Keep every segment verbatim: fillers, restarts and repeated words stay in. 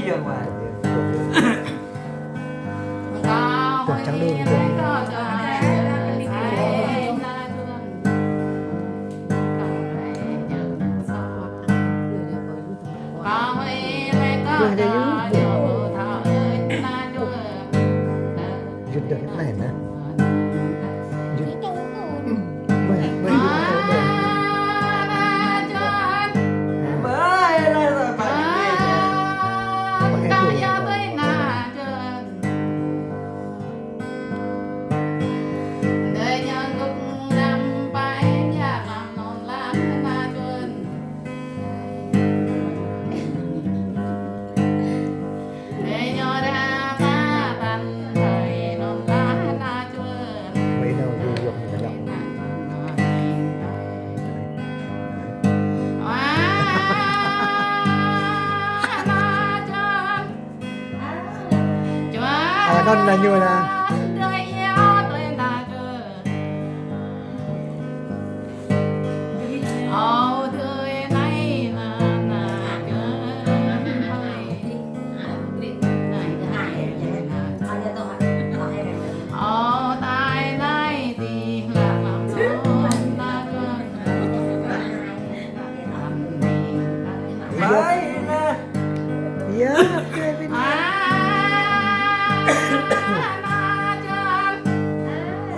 Tuh, čang đu, tuh. Tuh, ada yŭ, tuh. Yŭ, dah, anai, nah. Yŭ. Bai, bai, bai, bai. Ơ, anŭn anai ñu anai. Iya, oke, Vin.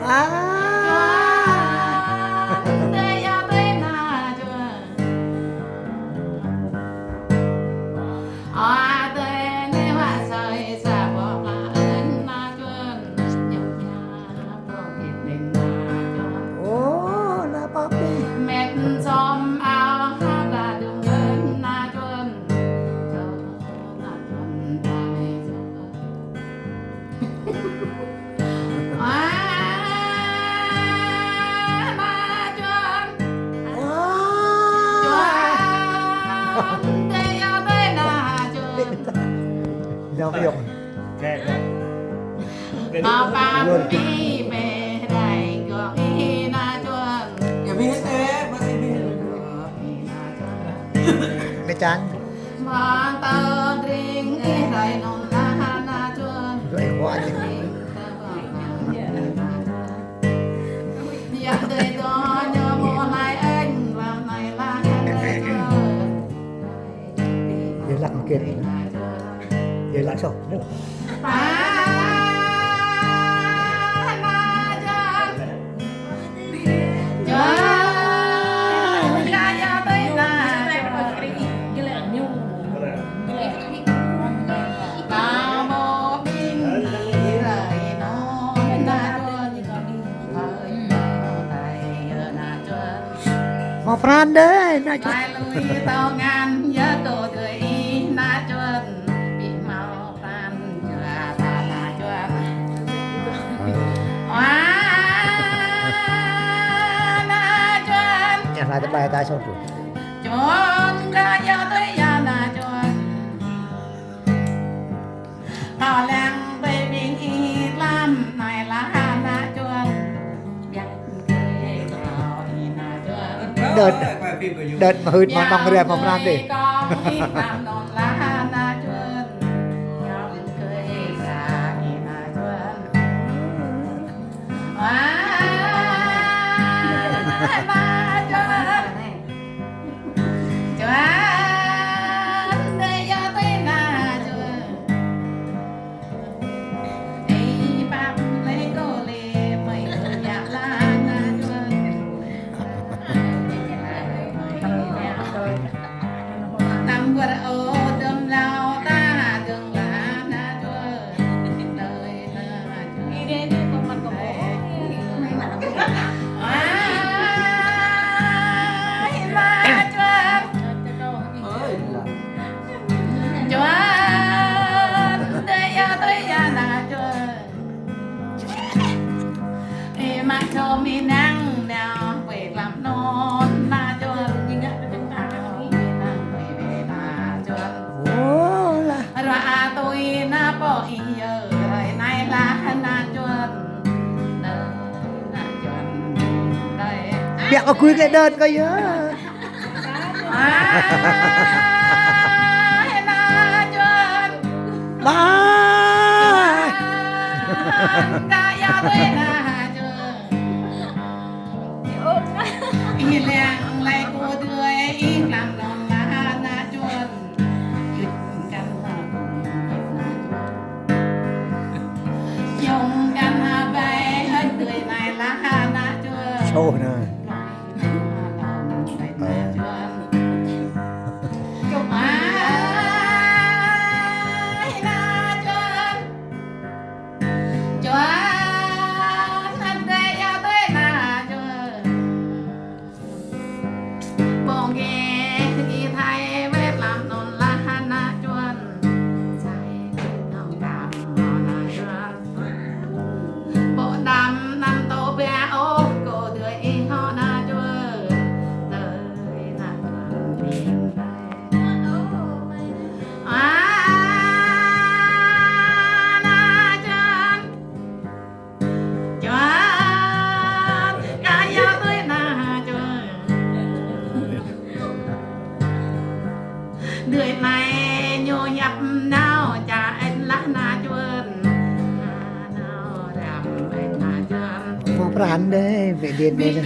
Ah. Ơ, ană papi. Ơ. Ơ, pap mi pê rai gŏ ih ană čuôn. Ơ, mi hĭ tê, mă ih mi hĭ. Mê čang. Mă tơ dring ih rai anŭn lah ană čuôn. Rai gŏ ih. Yă dơi dŏ ñu mơ̆ lai eng lah anai lah ană čuôn. Yă lăk mơkĕt. Yă lăk soh. Hmâo pran đơi, ană čuôn. Ñu anai tơblai ta song tu. Đợt, đợt mơhưt mơnong ria mơ̆ pran đê. Ơ lah. Biă kơ gui kơ đơ̆t kơ yơh. Ôh, anai. Ơ. Ơ, pran dêh, wĕ đen dêh.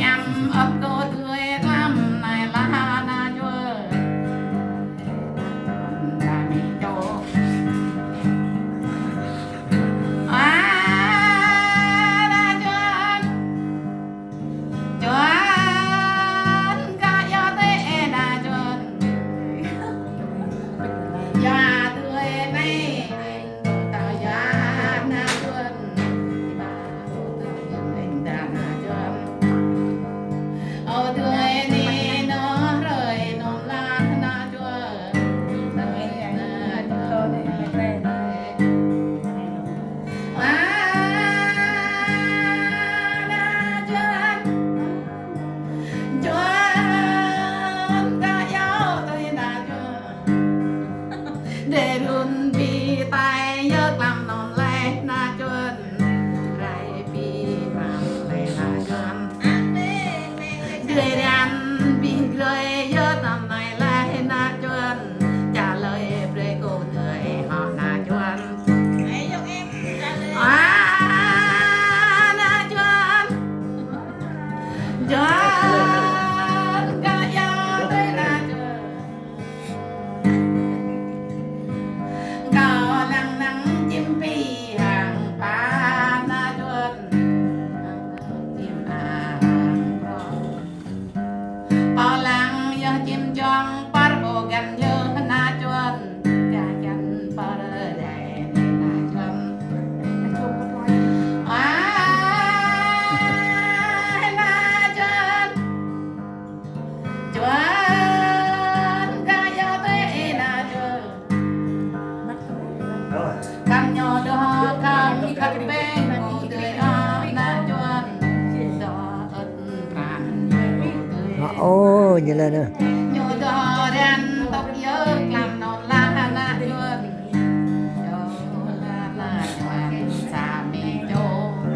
Ơ, ô, ñu lĕ anai.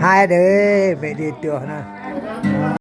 Hai dêh, wĕ đen dêh anai.